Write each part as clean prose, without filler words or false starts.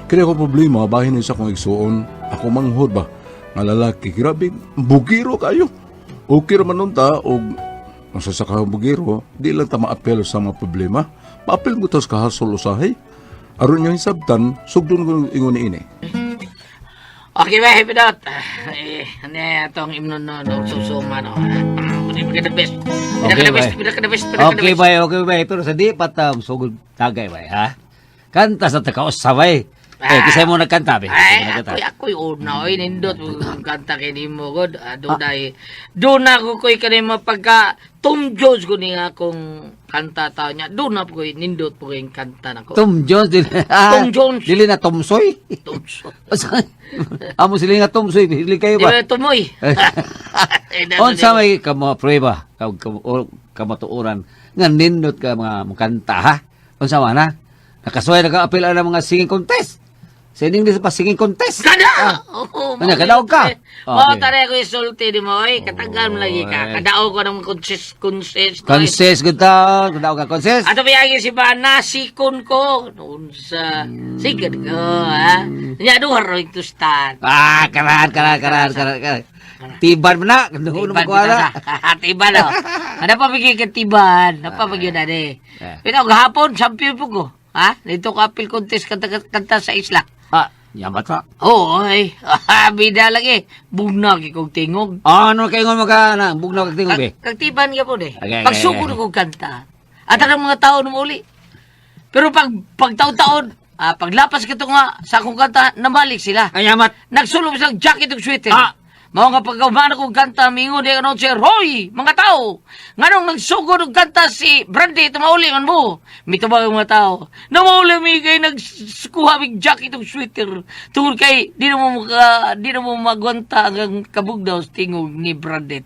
Kaya ako problema, bahin ni sa akong igsuon, ako manghod ba? Nga lalaki, grabe, bugiro kayo. Okay raman nun ta, og masa sa bugiro, di lang ta maapel sa mga problema. Maapel mo tas kahasol usahay. Aron niya hisabtan, sugdon ko ingon ni ini. Okay ba, happy dot. Eh, ano yan itong imno no, no, susuma no. Pinaka the best. Pinaka Okay, the best, bay. pinaka the best, pinaka the Okay best. bay, okay bay. Pero sa di patam sugod tagay bay, ha? Kanta sa takaos bay. Eh, kisay mo nagkanta bay. Ay, Kisay mo nagkanta. ako'y, ako'y una, oy, nindot, ang kanta kay nimo, god. Ah, dunay, doon ako ko'y kanimo pagka Tom Jones ko ni nga akong kanta tao niya. Doon na ko'y nindot po ko'y kanta nako. Tom Jones dili. Ah, Tom Jones. Dili na Tom Soy. Tom Jones. Amo sila nga Tom Soy, dili kayo Di ba? ba tumoy? Eh, Unsa may kamo prueba ka, ka, o kamatuoran nga nindot ka mga mukanta ha? Unsa man ha? Nakasuway naka-appeal ang mga singing contest. Sa English pa singing contest. Kada! Oo, Ano, kadaog ka? Oo, Okay. tara ko isulti ni mo, oy. Katagal mo lagi ka. Oy. Kadaog ko ng consist, consist. oy. Consist gud ta, kadaog ka consist. Ato piyagi si ba, nasikon ko. Noon sa, sigad ko, ha? Nya, duha ro ito stan. Ah, karan karan karan karan karan. Tiban mo na, kung Tiban mo ko ala. Tiban, oh. Ano pa bigay ka tiban? Ano pa bigay na eh. Eh. Pero gahapon, champion po ko. Ha? Dito ka appeal contest kanta, kanta sa isla. Ah, yamat ka. Oo, ay. Bida lagi. Bugnag ikong tingog. Ah, ano kay ngon maka na bugnaw kag tingog eh. Kagtiban ka po eh. Okay, okay, Pagsugod okay. ko kanta. At ang mga tao numuli. Pero pag pagtaon-taon, paglapas ka nga sa akong kanta, namalik sila. Ay yamat. Nagsulong silang jacket ug sweater. Ah! Mao nga pagkaumana kong kanta, mingon di announcer, Hoy, mga tao! Nganong nagsugod og kanta si Brandy, tumauli man mo. Mitubag ang mga tao. Namauli mi kay nagkuha mig jacket ug sweater. Tungod kay di na mo maka, di na mo magwanta ang kabugdaw sa tingog ni Brandy.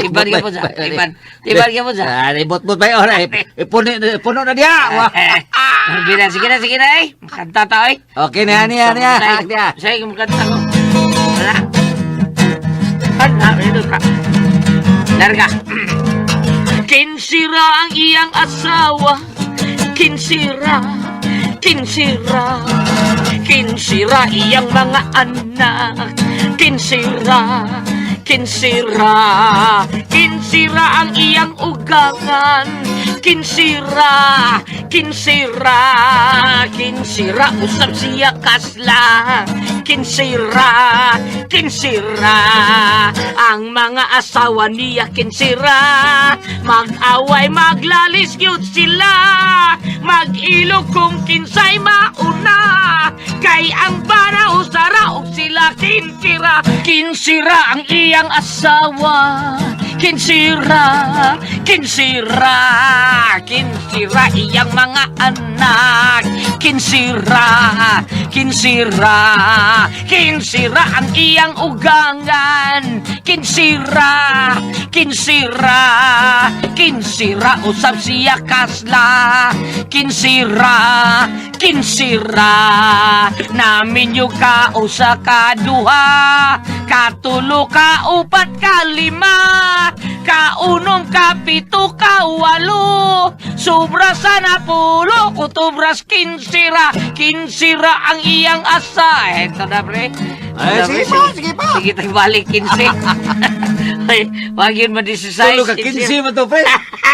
Tiban ka po sa, tiban. Tiban ka po sa. Ah, bot-bot bay ora. Puno puno na diya. Wah. Bida, sige na, sige na eh. Makanta ta eh. Okay na niya niya. Niya. Sige, makanta ko. Wala. Ano, ito ka. Larga. Kinsira ang iyang asawa. Kinsira, kinsira. Kinsira iyang mga anak. Kinsira, kinsira. Kinsira ang iyang ugangan. Kinsira, kinsira. Kinsira usab siya kasla. Kinsira, kinsira. Ang mga asawa niya kinsira. Mag-away, maglalis, cute sila. Mag-ilog kung kinsay mauna. Kay ang bara usara og sila kinsira. Kinsira ang iyang asawa. Kinsira, kinsira, kinsira iyang mga anak. Kinsira, kinsira, kinsira ang iyang ugangan. Kinsira, kinsira, kinsira usab siya kasla. Kinsira, kinsira, namin yung kausa kaduha, katulo, kaupat, kalima, kaunom, kapito, kawalo, sobra sa napulo, kutubras, kinsira, kinsira ang iyang asa. Eto na, pre. Ay, Eto na, sige pre. pa, sige pa. Sige, tagbalik, kinsi. Ay, wag yun madisisize. Tulo ka 15 man to pre.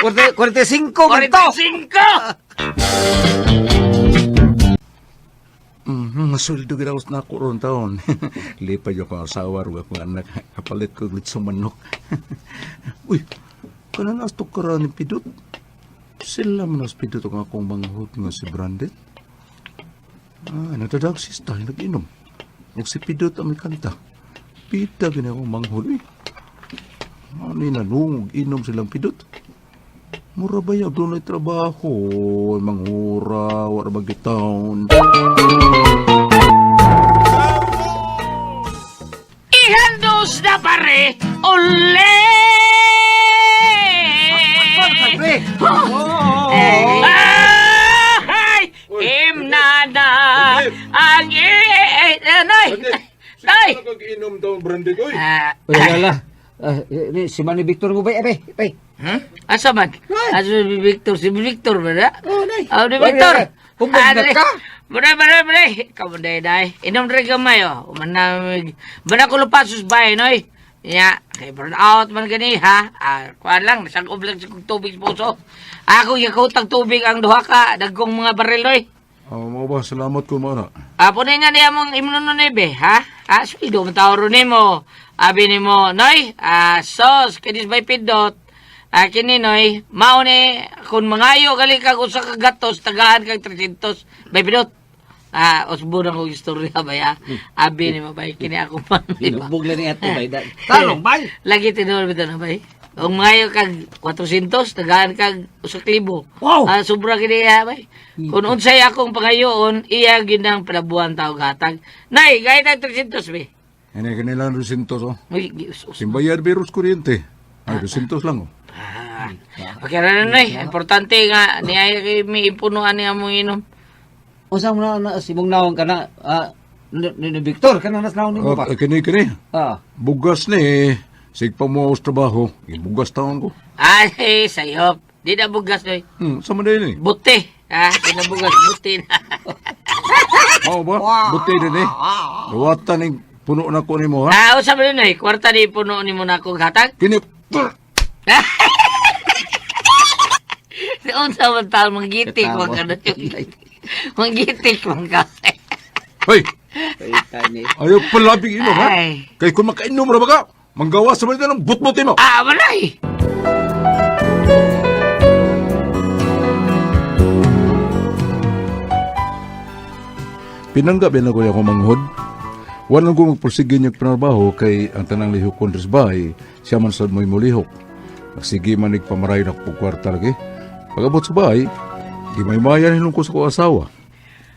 45 man to. 45! Masweldo gid ako na ako ron taon. Lipad yung akong asawa ro akong anak. Kapalit ko ulit sa manok. Uy, kanan asto ka ni Pidot. Sila man as Pidot ang akong manghod nga si Brandon. Ah, nagdadag si Style nag-inom. Ug si Pidot ang may kanta. Pita gini akong manghod eh. Ano yun, nanungog inom silang Pidot. Mura ba yaw doon ay trabaho? Manghura, wala ba gitaon? Ihandos na pare! Ule! Pre. Ay! Roy! Nagkainom daw brandy ko. Ah, Uy, lala. Ah, ni si Manny Victor mo bay, bay, bay. Asa man? Asa si Victor? Si Victor ba na? Oh, nay. Oh, ni Victor! Hubog na ka. Bray, bray, bray. Ikaw mo day, day. Inom rin gamay, oh. Umanamig. Bana ko lupasos bay, noy. Ya, kay burn out man gani, ha? Ah, kuan lang, nasagob lang sa kong tubig sa puso. Ako yakutang tubig ang duha ka, dagkong mga baril, noy. Oh, mo ba salamat ko mana. Apo na nga niya mong imnononoy, ha? Ah, sweldo mo tao ron nimo. Abi nimo, noy, ah, sos, kinis may pindot. Ah, kini, noy, mao ni, kung mangayo gali kag usa ka gatos, tagaan kag 300, may pindot. Ah, usbo na kong istorya ba ya? Abi nimo, bay, kini ako man. di ba? Hinubog lang ni ato bay. Talong bay. Lagi tinuod bitaw na bay. Kung mangayo kag 400, tagaan kag 1,000. Wow! Ah, sobra kini ha, bay. Kung unsay akong pangayoon, iya ginang palabuhan tao gatag. Nay, gayud ang 300 be. Ini kanila 200 oh. Uy, us, us. Simbayad virus kuryente. Ay 200 lang oh. Ah, okay ra na, nay. Importante nga niya kay may ipunuan niya mong inom. Unsa mo na na si mong naong kana ah, ni Victor kana nas naong nimo pa. Oh, kini kini. Ah. Bugas ni eh. Sigpa mo sa trabaho. Bugas taon ko. Ay, sayop. Di na bugas noy. Sama din eh. Buti. Ha, di na bugas, buti na. Mao ba? Buti din eh. Dawatan ning puno na ko nimo ha. Ah, usa man noy, kwarta ni puno nimo na akong hatag. Kini Unsa man taon manggitik man ka na. Manggitik man ka. Hoy, Ay, tani. ayaw palabing inom ha. Ay. Kay kung makainom ra ba ka, manggawa sa man ng butbut mo. Ah, walay. Pinangga ba na ko akong manghod? Walang ko magpursige niyang panarbaho kay ang tanang lihok kong bahay, siya man sad mo'y mulihok. Nagsige man nagpamaray na ko kwarta lagi. Pag-abot sa bahay, gimaymayan hinong ko sa ko asawa.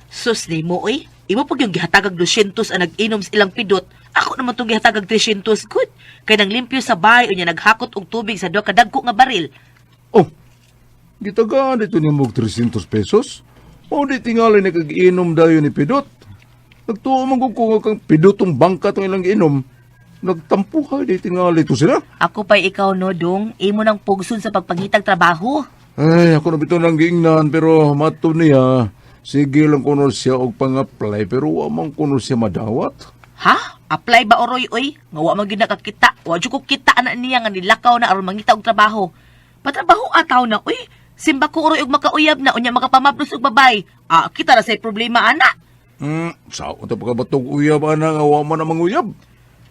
Sus ni mo oy, imo pag yung gihatagag 200 ang nag-inom sa ilang pidot. Ako naman tong gihatagag 300 good. Kay nang limpyo sa bahay unya naghakot og tubig sa duha ka dagko nga baril. Oh, gitagaan dito ni mog 300 pesos. O di tingali na kag-inom dayon ni Pidot. Nagtuo man ko kung kang Pidotong bangka tong ilang inom. Nagtampuhay di tingali to sila. Ako pa'y ikaw no dong, imo nang pugson sa pagpangitag trabaho. Ay, ako na bitaw nang giingnan pero mato niya. Sige lang kuno siya og pang-apply pero wa man kuno siya madawat. Ha? Apply ba oroy oy? Nga wa man gyud nakakita. Wa jud ko kita ana niya nga nilakaw na aron mangita og trabaho. Patrabaho ataw na oy. Simba ko oroy og makauyab na unya makapamablos og babay. Ah, kita ra say problema ana. Sao ta pagkabatog uyab ana nga wa man ang manguyab.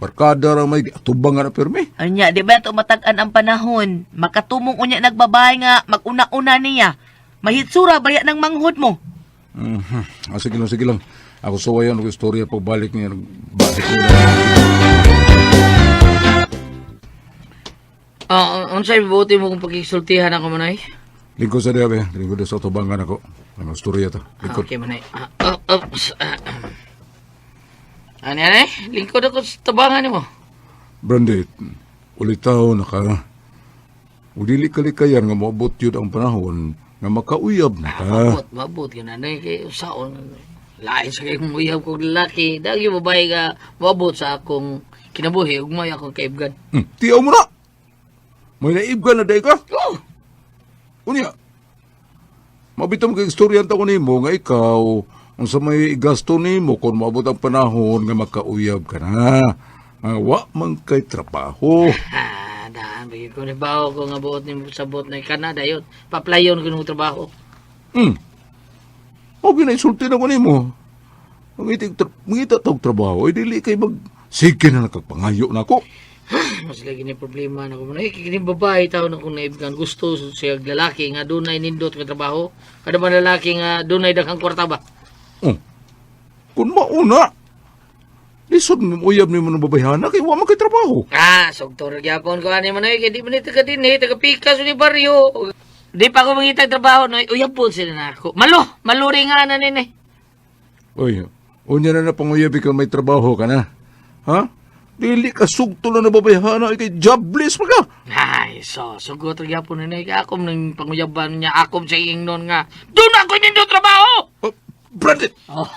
Barkada ra may tubang nga na pirmi. Anya, di ba ito matag-an ang panahon? Makatumong unya nagbabay nga, maguna-una niya. Mahitsura, baya ng manghod mo. Mhm. Ah, sige lang, sige lang. Ako suwayan og istorya pagbalik niya. Balik ko. Oh, unsay buti mo kung pagkisultihan ako manay? Lingkod sa diya, be. Lingkod sa tubangan ako. Ang istorya ta. Lingkod. Okay, manay. Ah, oh, oops. Ah, ah. Ano yan eh? Lingkod ako sa tabangan nimo. Brandy, ulitaw na ka. Ug dili kalikayan nga moabot yun ang panahon nga makauyab na ka. Mabot, mabot yun. Ano eh, kay usaon. Lain sa kayong uyab kong lalaki. Dagi babae ka mabot sa akong kinabuhi. Ug may akong kaibgan. Tiyaw mo na! May naib ka na day ka? Oh! Unya, mabito mo kay istorya ta ko nimo nga ikaw unsa may gasto nimo kung moabot ang panahon nga makauyab ka na. Nga wa man kay trabaho. Ah, daan. Bigay ko ni bao ko nga buot nimo sa buot na Canada yun. Paplayon ko ng trabaho. O ginainsulti na ko nimo. Mangita tag trabaho, ay dili kay mag sige na nakagpangayo na ako. Mas lagi ni problema na ko. Ay, kini babae tao na kung naibgan. Gusto siya lalaki nga dunay nindot nga trabaho. Kada man lalaki nga dunay daghang kwarta ba? Oh. Kung mauna, lisod mo uyab nimo ng babayhana kay wa man kay trabaho. Ah, sugto ra gyapon ko ani man ay kay di man ni taga dinhi, taga pikas ni baryo. Di pa ako mangita trabaho no, uyab po sila na ako. Malo, maluri nga na nini. Oy, unya na na panguyab ikaw may trabaho ka na. Ha? Dili ka sugto na nababayhana ay kay jobless pa ka. Ay, so, sugot ra gyapon ni kay akom nang panguyaban niya akom sa ingnon nga. Doon ako nindo trabaho. Oh, Brandon! Oh.